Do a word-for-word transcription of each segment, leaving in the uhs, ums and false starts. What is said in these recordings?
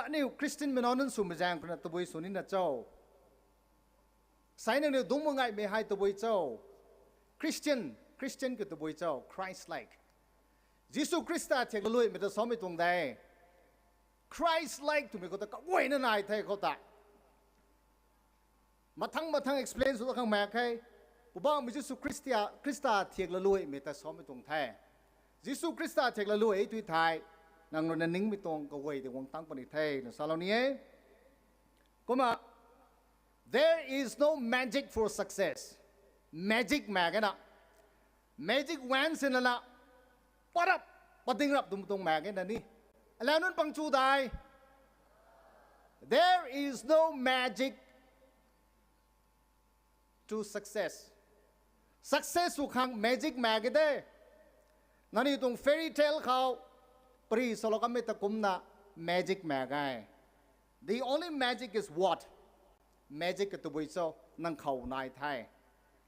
Aniu Christian mei nac nunc swmei zaeng khou na tabui sw nina cho? Sai nangniw dungc mak ngaimei hei tabui cho? Christian, Christian kiu tabui cho? Christ-like. Jisu Khrista thiak laluaimei ta samei tuang de. Christ-like twmei khou ta kaguayna nai the khou ta. Mathang mathang explain sw ta khang mak khe. Poubauhmei Jisu Khrista, Khrista thiak laluaimei ta samei tuang the. Jisu Khrista thiak laluai tui thei, nang rui na ningmei tuang kaguay tei guang tang puni the na salou ni e. Kumna, there is no magic for success. Magic mak ge na. Magic wand si lana, parap, pading rap tum tuang mak ge na ni. Alau nunc pang chu dai. There is no magic to success. Success sw khang magic mak ge de. Nangniw tuang fairy tale khou, pari salou kanmei ta kumna magic mak ge. The only magic is what? Magic ka tabui cho, nang khou nai the.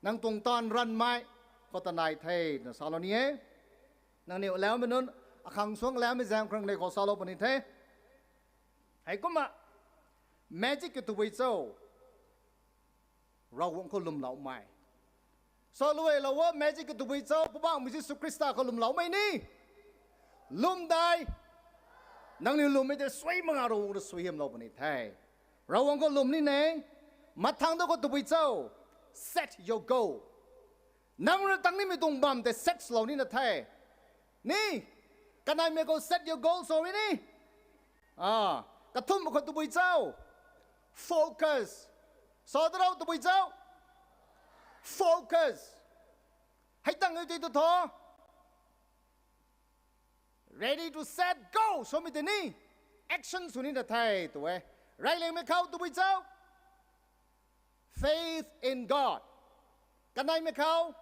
Nang tuang taanv ranvmei khou ta nai the na salou ni e. Nangniw alaumei nunc, akhang suang alaumei zaeng khou rang nei khou salou puni the. Heikumna, magic ka tabui cho, Ravguangc khou lwmloumei. Saluailou o, magic ka tabui cho, Poubauhmei Jisu Khrista khou lwmloumei ni. Lwm dai. Nangniw lwmmei tei suai mak nga Ravguangc rui suaihiamlou puni the. Ravguangc khou lwm ni ne. Mathang ta khou tabui cho, set your goal. Nang rui tang nimei tuang bam tei set swlou nina the. Ni, kanaimei khou set your goal sw ni. Kathumhmei khou tabui cho, focus. Sa ta rou tabui cho, focus. Hei tang e tei tu tho. Ready to set, go! Samei tei ni, action sw nina the tu e. Reyliangmei khou tabui cho, faith in God. Kanaimei khou,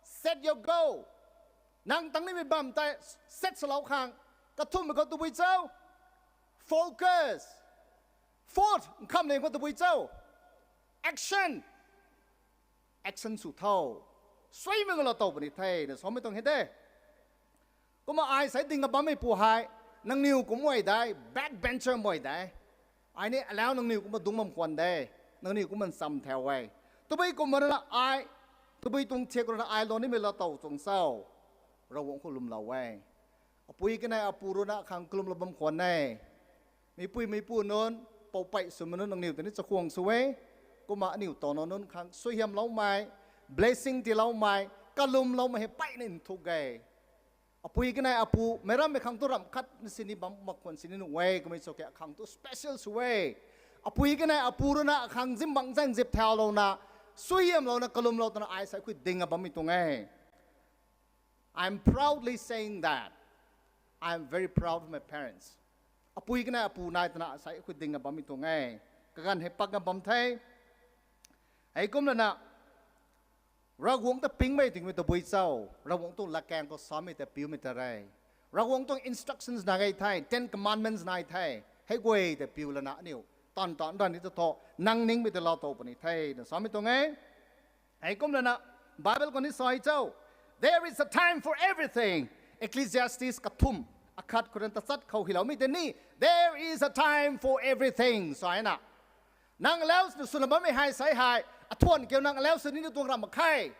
set your goal. Nang tang nimei bam tei set swlou khang. Kathumhmei khou tabui cho, focus. Fourth, nkhamliang khou tabui cho, action. Action sw tho. Suaimei ngalou tow puni the na samei tuang he de. Kumna ai sai ding a bammei pu hei, nangniw kum mei de, backbencher mei de. Ai ni alau nangniw kumna dungc bam khwan de. Nangniw kumna ncham thau e. Tabui kumna na ai, tabui tuang thiak rui na ai lou nimei lou tow tuang cho? Ravguangc khou lwmlou e. Apui kanei apu rui na khang kalwmlou bam khwan e. Meipui meipu nunc, poupey swmei nunc nangniw ta ni chakhwang sw e. Kumna aniw taw nac nunc khang suaihiamloumei, blessing tiiloumei, kalwmloumei hei peyna nthuk e. Apui kanei apu, meic rammei khang tu ramh khat na sini bam mak khwan sini nuh e, kamei cho ke akhang tu special sw e. Apui kanei apu rui na akhang zimbangc zaeng zip thaulouna, suaihiamlouna, kalwmlou twna ai sai khui ding a bammei tuang e. I'm proudly saying that. I'm very proud of my parents. Apui kanei apu nai twna sai khui ding a bammei tuang e. Kaganv hei pak a bam the. Heikum lana, Ravguangc ta pingmei tingmei tabui cho? Ravguangc tuang latkaeng khou samei ta piumei ta re. Ravguangc tuang instructions nai gay the, Ten Commandments nai the. Hei guay ta piu lana aniu taanv taanv ranv ni ta tho, nang ningmei ta lou tow puni the na samei tuang e. Heikum lana, Bible khou ni sa cho, there is a time for everything. Ecclesiastes kathumh, akhat khou rui tachat khou hyloumei tei ni, there is a time for everything sa na. Nang alau swna bammei hei sai hei, athuan kiu nang alau sw nina tuang ramh mak khe.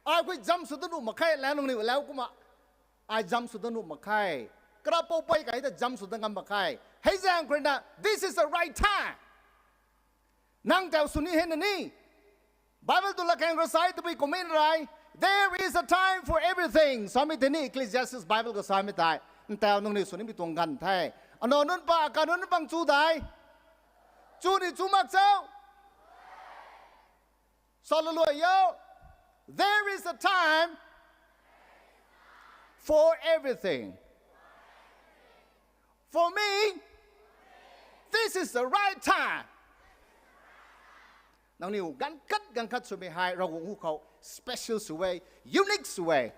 Ai khui jump sw da nuh mak khe, alau nangniw alau kumna, ai jump sw da nuh mak khe. Karapou pey kai ta jump sw da ngam mak khe. Hei zaeng khou rui na, this is the right time. Nang tau sw ni hei na ni. Bible tu latkaeng rui sai tabui comment rei, there is a time for everything samei tei ni Ecclesiastes Bible khou samei tei. Ntau nangniw sw nimei tuang ganv the. Anac nunc pa, akanv nunc pang chu dai. Chu ni chu mak cho? Sa luluai o. There is a time for everything. For me, this is the right time. Nangniw ganv khat ganv khat swmei hei Ravguangc hu khou special sw e, unique sw e.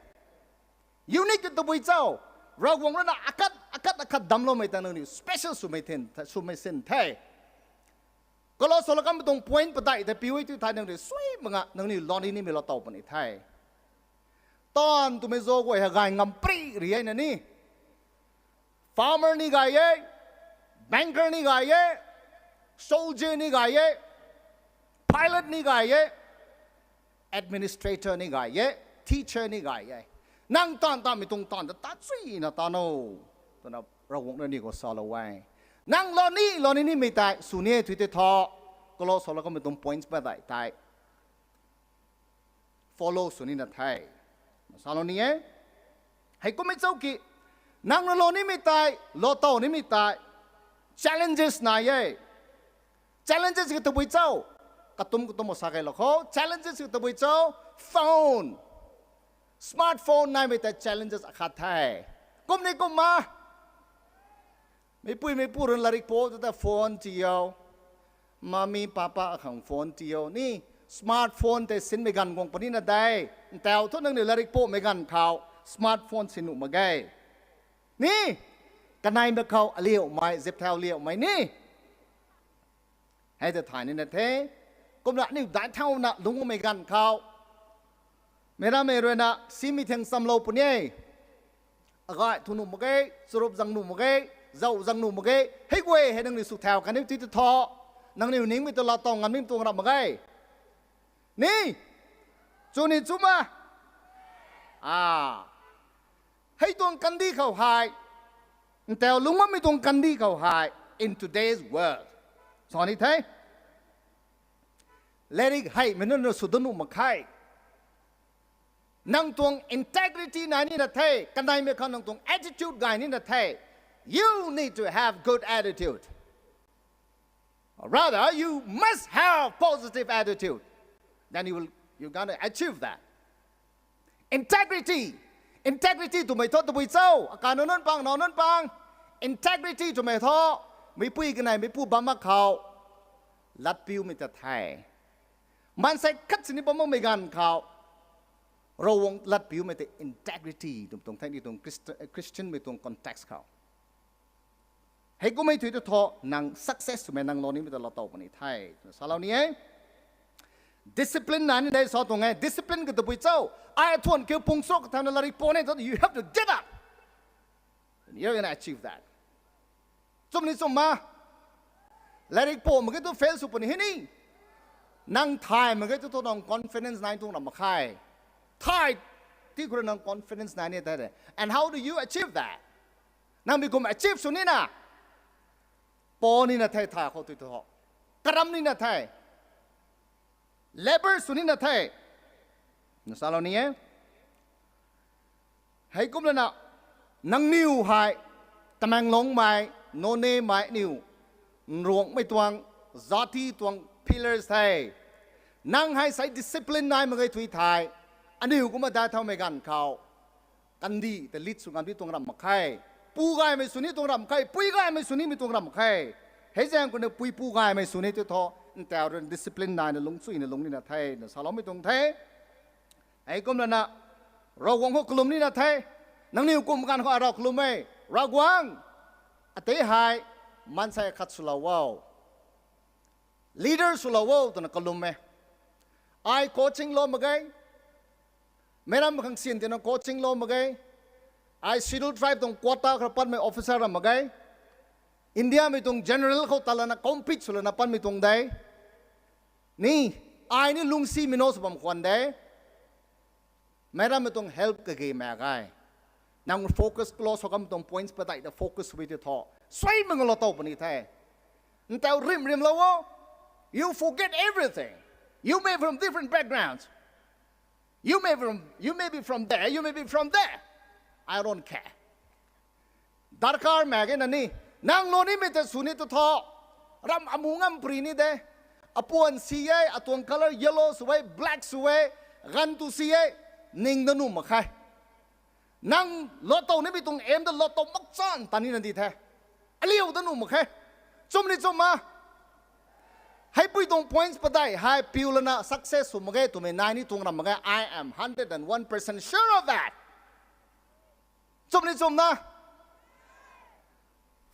Unique tabui cho? Ravguangc rui na akhat akhat akhat damcloumei ta nangniw special swmei sin the. Kolo solo kanmei tuang point padeih tei piu e tu thei nangniw sui mak nga nangniw lani nimei lou tow puni the. Taanv twmei zauc guay hei gay ngam pri ri e na ni. Farmer ni gay e, Banker ni gay e, soldier ni gay e, pilot ni gay e, administrator ni gay e, teacher ni gay e. Nang taanv tamei tuang taanv ta tat suina tat no, twna Ravguangc rui ni khou salou e. Nang lou ni lou ni nimei tei sw ni e thui tei thu, kalou salou kamei tuang points padeih tei follow sw nina the. Salou ni e. Hei kummei chau ki, nang rui lou nimei tei, lou tow nimei tei, challenges nai e. Challenges ki tabui chau, katum katum o sa kei lou khou, challenges ki tabui chau, phone, smartphone naimei tei challenges akhat the. Kum ni kumna, meicpui meicpu rui larik po ta phone ti o, mummy papa akhang phone ti o ni, smartphone tei sinmei ganv guang punina de. Ntaw thu nangniw larik pomei ganv khou smartphone sin nuh mak ge ni, kaneimei khou aliumei zip thau liaumei ni, hei ta thay nina the. Kumna aniu daic thauna lungmei ganv khou, meic rammei ruina simei theng chamlou puni e. Agay thu nuh mak ge, charup zang nuh mak ge, zauh zang nuh mak ge. Hei guay hei nangniw sw thau kaniw ti ta thu, nangniw ningmei ta lou tow ngam ning tuang ram mak ge ni, chuni chuma. A, hei tuang kandih khou hei, ntaw lungc bammei tuang kandih khou hei, in today's world, sa ni the, larik heimei nunc rui sw dat nuh mak khe. Nang tuang integrity nai nina the, kaneimei khou nang tuang attitude gay nina the. You need to have good attitude. Rather, you must have positive attitude. Then you will, you're gonna achieve that. Integrity. Integrity twmei thu tabui chau, akana nunc pang, nau nunc pang. Integrity twmei thu, meicpui kanei meicpu bam mak khou, latpiumei ta the. Maansei khat sini bam makmei ganv khou, Ravguangc latpiumei tei integrity twmei tuang the ni tuang Christ-, Christianmei tuang context khou. Hei kummei thui ta thu, nang success swmei nang lou nimei ta lou tow puni the twna salou ni e. Discipline nai ni de sa tuang e. Discipline ki tabui chau, ai thuan kiu pung srok kathauna larik po ni thu, you have to get up. You're gonna achieve that. Chum ni chum ma? Larik po mak ge tu fail sw puni hei ni, nang thay mak ge tu thu nang confidence nai tuang ram mak khe. Thay ti khou rui nang confidence nai ni the. And how do you achieve that? Nang mi kum achieve sw nina, po nina the thay khou tui thu, karam nina the, labour sw nina the. Na salou ni e. Hei kumlana, nangniw hei, Tamenglongmei, Nonemei aniu, Nruangmei tuang, jati tuang pillars the. Nang hei sei discipline nai mak ge thui thei, aniu kumna dai thaumei ganv khou, kandih ta lead sw ngam ni tuang ram mak khe. Pu gaymei sw ni tuang ram mak khe, pui gaymei sw nimei tuang ram mak khe. Hei zaeng khou ni pui pu gaymei sw ni tei thu, ntaw rui discipline naina lungc chuyna lungc nina the, na saloumei tuang the. Hei kumlana, Ravguangc khou kalum nina the. Nangniw kum ganv khou ai rui kalum e, Ravguangc, atei hei, maansei khat swlou o, leader swlou o twna kalum e. Ai coaching lou mak ge. Meic ram khang syan tina coaching lou mak ge. Ai Scheduled Tribe tuang quota khou patmei officer ram mak ge. Indiamei tuang general khou ta lana compete sw lana patmei tuang de. Ni, ai ni lungcsimei no sw bam khwan de. Meic rammei tuang help kage mak ge. Nang focus close hou kam tuang points padeih ta focus sw tei thu, suai mak lou tow puni the. Ntaw rim rimlou o. You forget everything. You may from different backgrounds. You may from, you may be from there, you may be from there. I don't care. Darkar mak ge na ni, nang lou nimei ta sw ni tu thu, ram amu ngam pri ni de. Apuan si e, atuang colour yellow sw e, black sw e, ganv tu si e, ning da nuh mak khe. Nang lou tow nimei tuang aim ta lou tow makchan ta nina di the. Aliu da nuh mak khe. Chum ni chum ma? Heipui tuang points padeih hei piu lana success sw mak ge twmei nai ni tuang ram mak ge. I am hundred and one percent sure of that. Chum ni chum na?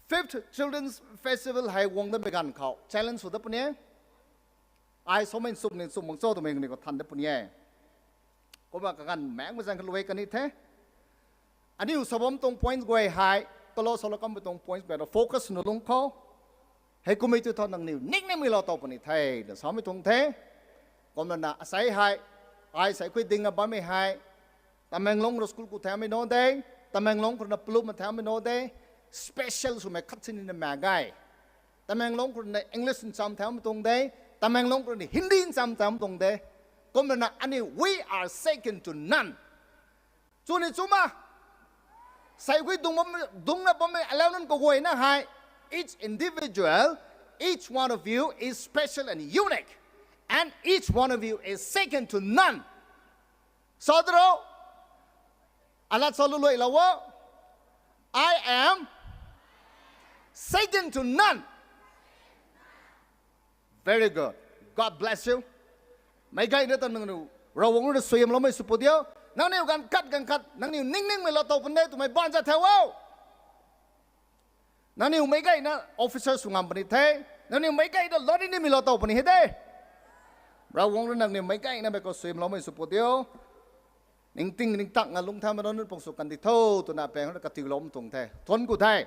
Fifth Children's Festival hei guang datmei ganv khou challenge sw dat puni e. Ai samei nchum ni nchum mak cho twmei ni khou than dat puni e. Kumna kaganv maengmei zaeng kha luai kan ni the. Aniu sa bam tuang points guay hei Solo solo kammei tuang points bai ra focus nu lung khou. Hei kummei tu thu nangniw ning nimei lou tow puni the, na samei tuang the. Kumna na asei hei, ai sei khui ding a bammei hei, Tamenglong rui school ku thaumei no de, Tamenglong khou na plum thaumei no de, special swmei khat sini na mak ge. Tamenglong khou na English ncham thaumei tuang de, Tamenglong khou na Hindi ncham thaumei tuang de. Kumna na aniu, we are second to none. Chuni chuma, sei khui dung bam, dungna bammei alau nunc kaguayna hei, each individual, each one of you is special and unique, and each one of you is second to none. Sa daro, alat sa luluailou o, I am second to none. Very good. God bless you. Meicgayna ta nangniw Ravguangc rui na suaihiamloumei sw pu diu. Nangniw ganv khat ganv khat nangniw ning ningmei lou tow puni de twmei baan za thau o. Nangniw meicgayna officer sw ngam puni the. Nangniw meicgayna lou ni nimei lou tow puni he de. Ravguangc rui nangniw meicgaynamei khou suaihiamloumei sw pu diu. Ningting ningtak nga lungc thaumei nunc pung sw kandi tho twna pang rui katiulou tuang the. Thuanc ku the.